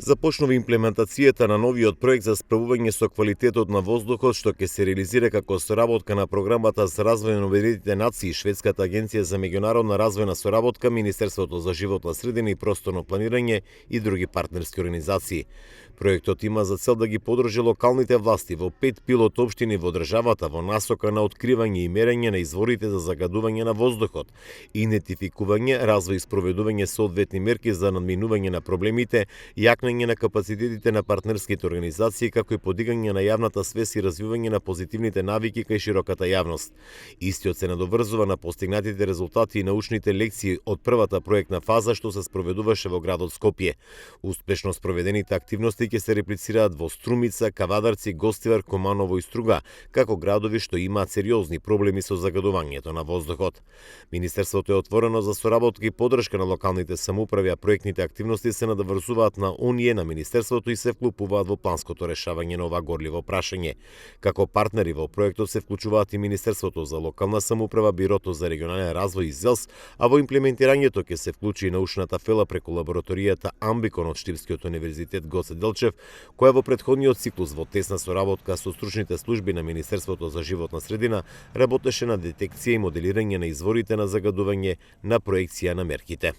Започнува имплементацијата на новиот проект за справување со квалитетот на воздухот, што ќе се реализира како соработка на програмата за развој на Обединетите нации, Шведската агенција за меѓународна развојна соработка, Министерството за животна средина и просторно планирање и други партнерски организации. Проектот има за цел да ги подржи локалните власти во 5 пилот општини во државата во насока на откривање и мерење на изворите за загадување на воздухот, идентификување, развој и спроведување соодветни мерки за надминување на проблемите, јакнење на капацитетите на партнерските организации, како и подигање на јавната свест и развивање на позитивните навики кај широката јавност. Истиот се надоврзува на постигнатите резултати и научните лекции од првата проектна фаза што се спроведуваше во градот Скопје. Успешно спроведените активности ќе се реплицираат во Струмица, Кавадарци, Гостивар, Команово и Струга, како градови што имаат сериозни проблеми со загадувањето на воздухот. Министерството е отворено за соработка и поддршка на локалните самоуправи, а проектните активности се надоврзуваат на оние на Министерството и се вклупуваат во планското решавање на ова горливо прашање. Како партнери во проектот се вклучуваат и Министерството за локална самоуправа, Бирото за регионален развој и ЗЕЛС, а во имплементирањето ќе се вклучи и научната фела преку лабораторијата Амбикон од Штипскиот универзитет Гоце Делчев, која во претходниот циклус во тесна соработка со стручните служби на Министерството за животна средина работеше на детекција и моделирање на изворите на загадување на проекција на мерките.